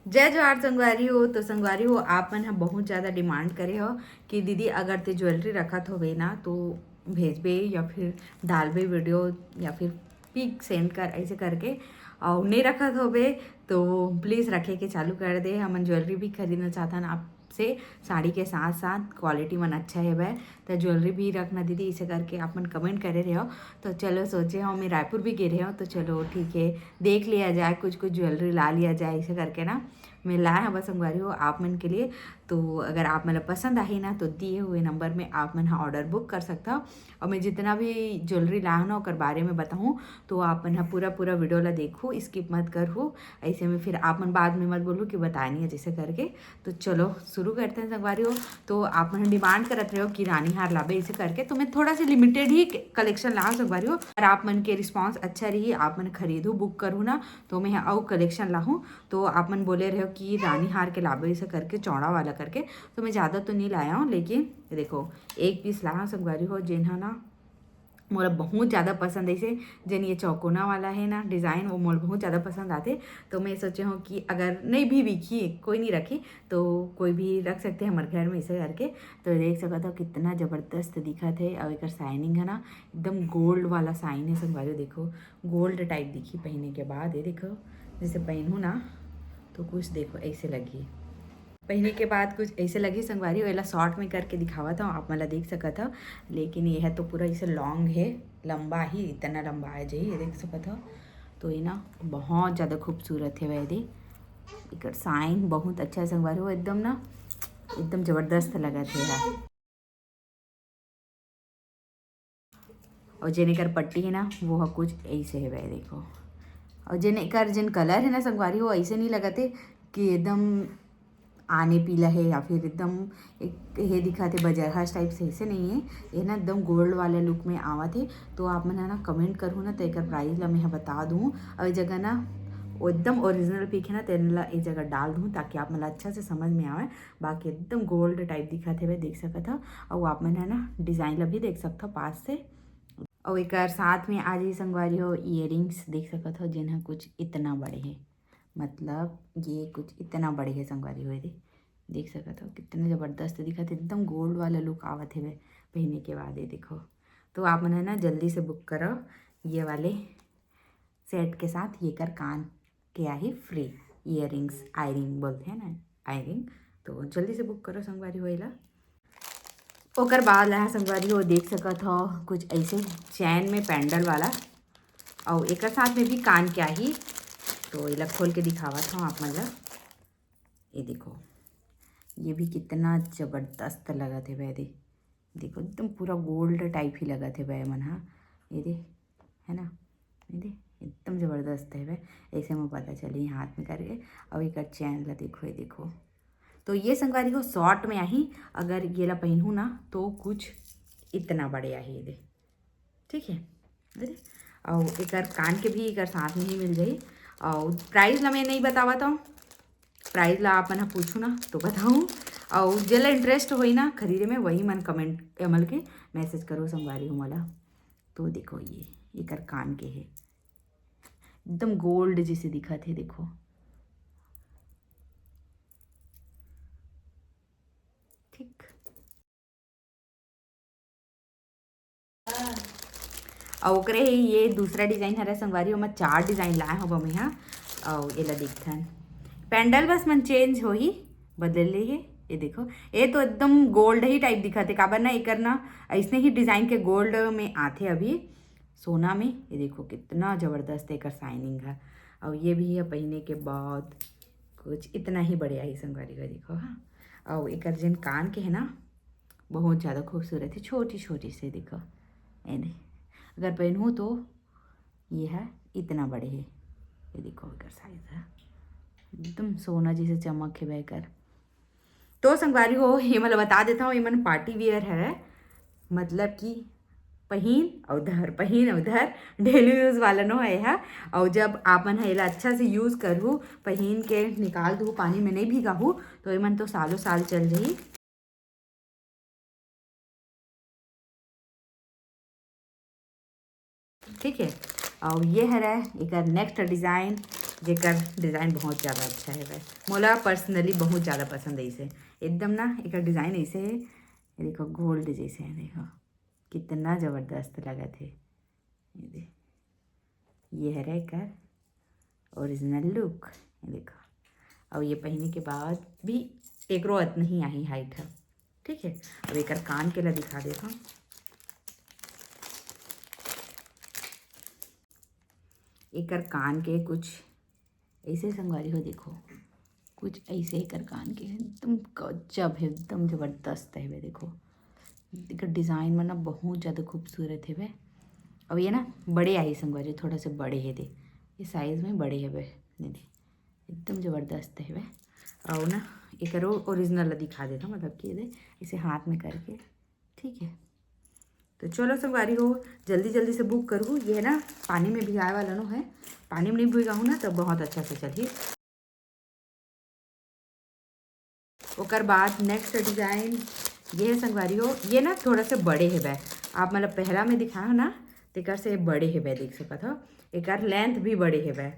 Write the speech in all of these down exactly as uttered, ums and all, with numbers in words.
जय जोहार संगवारी हो। तो संगवारी हो, आप मन ह बहुत ज़्यादा डिमांड करे हो कि दीदी, अगर ते ज्वेलरी रखत होबे ना, तो भेजबे या फिर डालबे वीडियो या फिर पिक सेंड कर, ऐसे करके। और नहीं रखत होबे तो प्लीज़ रखे के चालू कर दे। हमन ज्वेलरी भी खरीदना चाहथन आपसे, साड़ी के साथ साथ क्वालिटी मन अच्छा हेवय, तो ज्वेलरी भी रखना दीदी, ऐसे करके आप मन कमेंट करे रहे हो। तो चलो, सोचे हो मैं रायपुर भी गे रहे हो, तो चलो ठीक है, देख लिया जाए, कुछ कुछ ज्वेलरी ला लिया जाए, ऐसे करके ना मैं लाए हवा संगवारी हो आप मन के लिए। तो अगर आप मन ला पसंद आही ना, तो दिए हुए नंबर में आप मन ह ऑर्डर बुक कर सकता हो। और मैं जितना भी ज्वेलरी लाहूँ ना, ओकर बारे में बताहूँ, तो आप मन ह पूरा पूरा वीडियो ला देखहू, स्किप मत करहू। ऐसे में फिर आप मन बाद में मत बोलहू कि बताए नहीं है जैसे करके। तो चलो शुरू करते हैं संगवारी हो। तो आप मन डिमांड करत रहे हो कि रानी हार लाबे ऐसे करके, तो मैं थोड़ा सा लिमिटेड ही कलेक्शन लाहूँ संगवारी हो। अगर आप मन के रिस्पॉन्स अच्छा रही, आप मन खरीदहू, बुक करहू ना, तो मैं अउ कलेक्शन लाहूँ। तो आप मन बोले रहे हो कि रानी हार के लाबे ऐसे करके, चौड़ा वाला करके, तो मैं ज़्यादा तो नहीं लाया हूँ, लेकिन देखो, एक पीस लाया हूँ संगवारी हो, जेन ह ना मोला बहुत ज़्यादा पसंद है। इसे जेन ये चौकोना वाला है ना डिज़ाइन, वो मोला बहुत ज़्यादा पसंद आते। तो मैं सोचे हूँ कि अगर नहीं भी बिकी, कोई नहीं रखी, तो कोई भी रख सकते हैं हमारे घर में ऐसे करके। तो देख सकत हो कितना ज़बरदस्त दिखत है। और एकर साइनिंग है ना, एकदम गोल्ड वाला साइन है संगवारी हो। देखो, गोल्ड टाइप दिखी पहने के बाद। ये देखो, जैसे पहनू ना, तो कुछ देखो ऐसे लगी, पहने के बाद कुछ ऐसे लगी संगवारी हो। एला शॉर्ट में करके दिखावत हूँ, आप मन ला देख सकत हो, लेकिन ये है तो पूरा ऐसे लॉन्ग है, लंबा ही, इतना लंबा आ जाही, ये देख सकत हो। तो ये ना बहुत ज़्यादा खूबसूरत है वैदे, एकर साइन बहुत अच्छा है संगवारी हो, एकदम ना, एकदम ज़बरदस्त लगत है यार। और जेन एकर पट्टी है ना, वो ह कुछ ऐसे है वै, देखो। और जेन एकर जेन कलर है ना संगवारी हो, ऐसे नहीं लगत है कि एकदम आने पीला है या फिर एकदम एक ये दिखाते बजरहस टाइप से, ऐसे नहीं है। ये ना एकदम गोल्ड वाला लुक में आवत है। तो आप मन ह ना कमेंट करहू ना, तो एकर प्राइस ला मैं ह बता दूँ। और ये जगह ना वो एकदम ओरिजिनल पिक है ना, तेन ला ये जगह डाल दूँ, ताकि आप मन ला अच्छा से समझ में आवे। बाकी एकदम गोल्ड टाइप दिखत हेवय, देख सकत हव। अउ आप मन ह ना डिजाइन ला भी देख सकत हव पास से। अउ एकर साथ में आज ही संगवारी हो, ईयरिंग्स देख सकत हव, जेन ह कुछ इतना बड़े हे, मतलब ये कुछ इतना बड़े हे संगवारी हो। ये दे, देख सकत हव कितना जबरदस्त दिखत हे, एकदम गोल्ड वाला लुक आवत हेवय पहने के बाद। ये देखो, तो आप मन ह ना जल्दी से बुक करव ये वाले सेट के साथ। ये कर कान के आही फ्री ईयरिंग्स, आई रिंग बोलते हैं ना, आई रिंग। तो जल्दी से बुक करो संगवारी हो एला। ओकर बाद ला संगवारी हो, देख सकत हो कुछ ऐसे चैन में पेंडल वाला, अउ एकर साथ में भी कान के आही। तो एला खोल के दिखावत हूँ आप मन ला। ये देखो, ये भी कितना जबरदस्त लगत हे वै दे। देखो, एकदम पूरा गोल्ड टाइप ही लगत हे वै मन हा। ये दे, है ना, ये दे, एकदम जबरदस्त हे वै। ऐसे में पता चली हाथ में करके। अब एकर चैन ला देखो, ये देखो। तो ये संगवारी हो शॉर्ट में आही, अगर ये ला पहनहू ना तो कुछ इतना बड़े आही, ये दे, ठीक है। अरे, अउ एकर कान के भी एकर साथ में ही मिल जाही। अउ प्राइस ला मैं नहीं बतावत हूँ, प्राइस ला आप मन ह पूछू ना तो बताऊँ। अउ जेला इंटरेस्ट होई ना खरीदे में, वही मन कमेंट, मतलब के मैसेज करो संगवारी हो मोला। तो देखो, ये एकर कान के हे, एकदम गोल्ड जैसे दिखत हे, देखो, ठीक। अउ ओकरे ही ये दूसरा डिजाइन हरे संगवारी, ओमा चार डिजाइन लाए हव मैं हा। अउ एला देखथन, पेंडल बस मन चेंज होही, बदल ले हे। ये देखो, ये तो एकदम गोल्ड ही टाइप दिखत हे, काबर ना एकर ना ऐसने ही डिजाइन के गोल्ड में आथे अभी सोना में। ये देखो कितना जबरदस्त एकर साइनिंग है। अउ ये भी है पहने के बाद कुछ इतना ही बढ़िया ही संगवारी हो, देखो। हाँ, अउ एकर जेन कान के है ना, बहुत ज़्यादा खूबसूरत है, छोटी छोटी से, देखो। ये दे, अगर पहनहूँ तो ये है इतना बड़े है। ये देखो एकर साइज है, एकदम सोना जैसे चमक है एकर। तो संगवारी हो, ये मतलब बता देता हूँ, ये मन पार्टी वियर है, मतलब कि पहिन अउ धर, पहिन अउ धर, डेली यूज वाला नो है हा। अउ जब आप मन ह एला अच्छा से यूज करहू, पहिन के निकाल दू, पानी में नहीं भिगाहू, तो ये मन तो सालों साल चल जाही। ठीक है, अउ ये हरे एकर नेक्स्ट डिजाइन। जेकर डिजाइन बहुत ज्यादा अच्छा हे भाई, मोला पर्सनली बहुत ज्यादा पसंद है इसे। एकदम ना एकर डिजाइन ऐसे है, ये देखो गोल्ड जैसे है, देखो कितना जबरदस्त लगत है। ये दे, ये हरे एकर ओरिजिनल लुक, ये देखो। और ये पहने के बाद भी एकरो अत नहीं आही हाइट है, ठीक है। अब एकर कान के ला दिखा देता हूँ। एकर कान के कुछ ऐसे संगवारी हो, देखो कुछ ऐसे एकर कान के एकदम गजब है, एकदम जबरदस्त है। देखो एकर डिजाइन मन ना बहुत ज्यादा खूबसूरत हेवे। अब ये ना बड़े आही संगवारी, थोड़ा से बड़े हे दे, ये साइज में बड़े हेवे, ये दे एकदम जबरदस्त हेवे। और ना एकरो ओरिजिनल ला दिखा देता हूँ, मतलब कि ये दे इसे हाथ में करके, ठीक है। तो चलो संगवारी हो, जल्दी जल्दी से बुक करूँ। ये ना पानी में भिगाए वाला नो है, पानी में नहीं भिगाहूँ ना तो बहुत अच्छा से चलही। ओकर बाद नेक्स्ट डिजाइन ये है संगवारी हो, ये ना थोड़ा से बड़े हेवय। आप मतलब पहला में दिखाए हो ना, तेकर से बड़े हेवय, देख सकत हो। एकर लेंथ भी बड़े हेवय,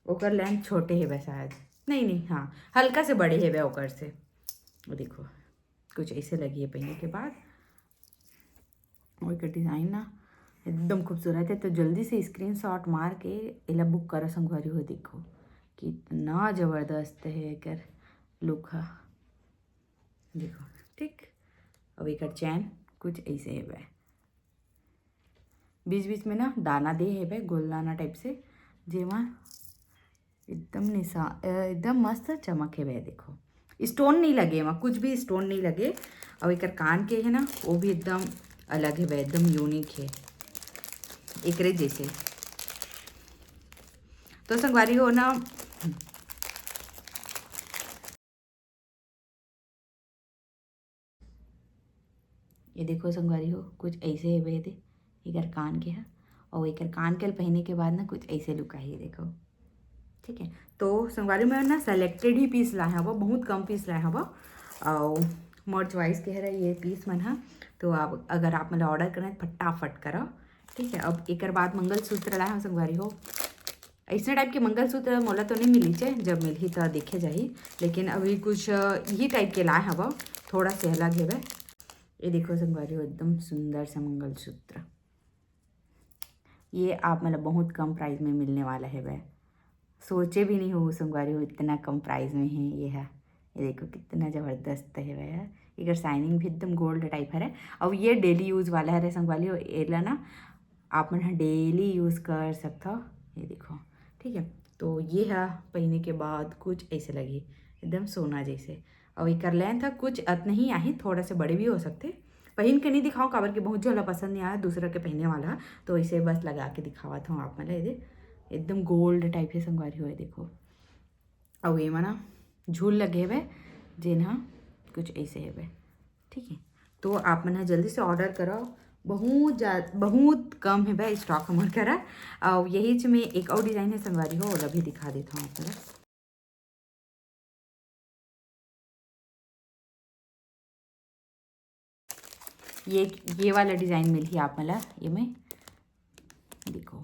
ओकर लेंथ छोटे हेवय शायद, नहीं नहीं, हाँ हल्का से बड़े हेवय ओकर से। वो देखो कुछ ऐसे लगी है पहनने के बाद। और एकर डिजाइन ना एकदम खूबसूरत है। तो जल्दी से स्क्रीनशॉट मार के एला बुक करो संगवारी हो। देखो कितना जबरदस्त है एकर लुक हा, देखो ठीक। अब एकर चैन कुछ ऐसे हेवय, बीच बीच में ना दाना दे हेवय, गोल दाना टाइप से, जेमा एकदम निशा अ, एकदम मस्त चमक हेवय। देखो स्टोन नहीं लगे एमा, कुछ भी स्टोन नहीं लगे। और एकर कान के है ना, वो भी एकदम अलग हेवय, एकदम यूनिक है एकरे जैसे। तो संगवारी हो ना, ये देखो संगवारी हो, कुछ ऐसे हेवय दे एकर कान के ह, और एकर कान के ल पहने के बाद ना कुछ ऐसे लुक आही, देखो ठीक है। तो संगवारी में ना सिलेक्टेड ही पीस लाए हव, बहुत कम पीस लाए हव, और मोर चॉइस के हरे ये पीस मन ह। तो आप अगर आप मन ऑर्डर करना है फटाफट करो, ठीक है। अब एकर बाद मंगलसूत्र लाए हव संगवारी हो, ऐसने टाइप के मंगलसूत्र मोला तो नहीं मिलीचे, जब मिलही त देखे जाही, लेकिन अभी कुछ अ, यही टाइप के लाए हव, थोड़ा से अलग हेवय। ये देखो संगवारी हो, एकदम सुंदर सा मंगलसूत्र, ये आप मतलब बहुत कम प्राइस में मिलने वाला हेवय। सोचे भी नहीं हो संगवारी हो, इतना कम प्राइस में है ये है। ये देखो कितना जबरदस्त हेवय, एकर शाइनिंग भी एकदम गोल्ड टाइप हरे। और ये डेली यूज वाला हरे संगवारी हो, एला ना आप मन ह डेली यूज कर सकथव। ये देखो ठीक है, तो ये ह पहने के बाद कुछ ऐसे लगी, एकदम सोना जैसे। और एकर लेंथ ह कुछ अतना ही आही, थोड़ा से बड़े भी हो सकथे। पहन के नहीं दिखाओ, काबर के बहुत झन ला पसंद नहीं आया, दूसरा के पहने वाला, तो इसे बस लगा के दिखावत हूँ आप मन ला। ये दे, एकदम गोल्ड टाइप हे संगवारी हो, ये देखो। अउ एमा ना झूल लगे हवे, जेन ह कुछ ऐसे हवे, ठीक है। तो आप मन ह जल्दी से ऑर्डर करो, बहुत जा-, बहुत कम हवे स्टॉक हमर करा। अउ यही च में एक और डिजाइन है संगवारी हो, ओला भी दिखा देता हूँ आप मन ला। ये, ये वाला डिजाइन मिलही आप मन ला एमे, देखो,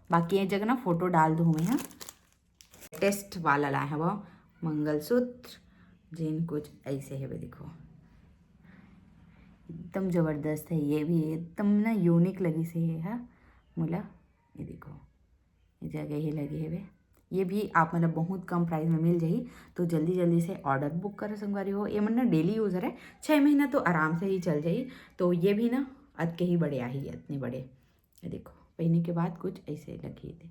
बाकी ये जगह ना फोटो डाल दूँ मैं, हाँ। लेटेस्ट वाला लाए हव मंगलसूत्र, जेन कुछ ऐसे हवे, देखो, एकदम जबरदस्त है। ये भी एकदम ना यूनिक लगी से है मोला। ये देखो, ये जगह ही लगे हवे। ये भी आप मन ला बहुत कम प्राइस में मिल जाही, तो जल्दी जल्दी से ऑर्डर बुक करो संगवारी हो। ये मन ना डेली यूज हरे, छः महीना तो आराम से ही चल जाही। तो ये भी ना अतके ही बड़े आही, इतने बड़े। ये देखो, पहने के बाद कुछ ऐसे लगी थे।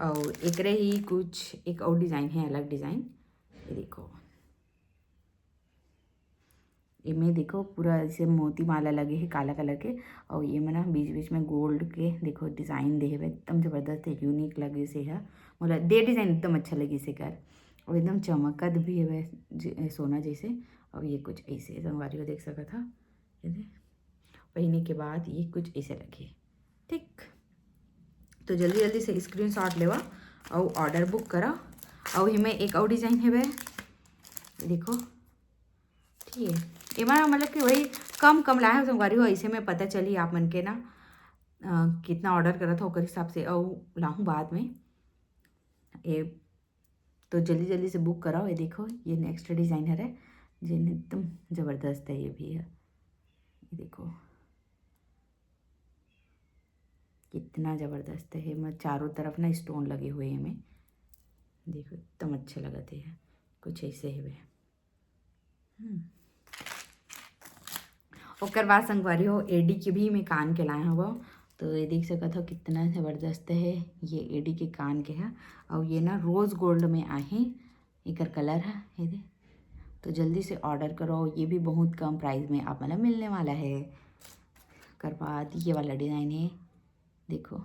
और एकरे ही कुछ एक और डिजाइन है, अलग डिजाइन। ये देखो, एमे देखो पूरा ऐसे मोती माला लगे है काला कलर के, और ये में ना बीच बीच में गोल्ड के देखो डिजाइन दे हवे, एकदम जबरदस्त है, यूनिक लगे से है। मोला दे डिजाइन एकदम अच्छा लगे से कर, और एकदम चमकत भी हवे जे-, सोना जैसे। और ये कुछ ऐसे संगवारी हो देख सकत हा, ये दे। पहने के बाद ये कुछ ऐसे लगे, ठीक। तो जल्दी जल्दी से स्क्रीनशॉट लेवा और ऑर्डर बुक करा। और इमे एक और डिजाइन हवे, देखो, ठीक है। एमा मतलब कि वही कम कम लाए हो संगवारी हो, ऐसे में पता चली आप मन के ना, अ, कितना ऑर्डर करत हो ओकर हिसाब से, और लाहूँ बाद में। ये तो जल्दी जल्दी से बुक कराओ। ये देखो, ये नेक्स्ट डिज़ाइन हरे, जेन एकदम ज़बरदस्त है ये भी है। ये देखो कितना ज़बरदस्त है, मैं चारों तरफ ना स्टोन लगे हुए हैं में। देखो एकदम अच्छा लगत है, कुछ ऐसे है वे। हम्म। ओकर बाद संगवारी हो, एडी के भी मैं कान के लाए हव, तो ये देख सकत हो कितना ज़बरदस्त है ये एडी के कान के है। और ये ना रोज़ गोल्ड में आहे एकर कलर है, ये दे। तो जल्दी से ऑर्डर करो, ये भी बहुत कम प्राइस में आप मन ला मिलने वाला है। ओकर बाद ये वाला डिज़ाइन है, देखो।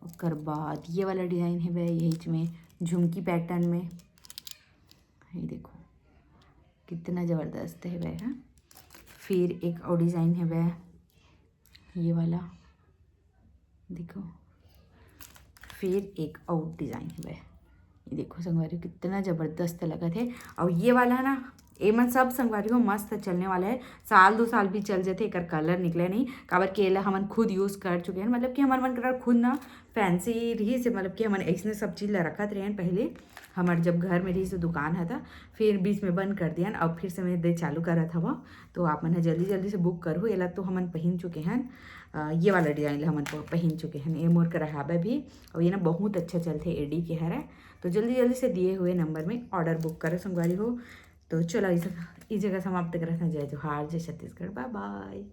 ओकर बाद ये वाला डिज़ाइन है वे, यही में झुमकी पैटर्न में, ये देखो कितना ज़बरदस्त है वे, हाँ। फिर एक और डिज़ाइन है वे, ये वाला देखो, फिर एक और डिज़ाइन है वे, ये देखो संगवारी कितना ज़बरदस्त लगत है। और ये वाला ना, एमन सब संगवारी हो मस्त चलने वाला है, साल दो साल भी चल जाते, एकर कलर निकले नहीं, काबर कि एला हमन खुद यूज़ कर चुके हैं, मतलब कि हमर मन करा खुद ना फैंसी रही से, मतलब कि हमन ऐसने सब चीज़ ला रखत रहेन पहले, हमर जब घर में रही से दुकान है था, फिर बीच में बंद कर दियन, अब फिर से मैं दे चालू करत हवा। तो आप मन ह जल्दी जल्दी से बुक करहु, एला तो हमन पहन चुके हैं। अ, ये वाला डिज़ाइन ला हमन प-, पहन चुके हैं, ये मोर करा हावे भी, और ये ना बहुत अच्छा चलथे एडी के हरे। तो जल्दी जल्दी से दिए हुए नंबर में ऑर्डर बुक करो संगवारी हो। तो चलो इस, इस जगह समाप्त करत हैं। जय जोहार, जय छत्तीसगढ़, बाय बाय।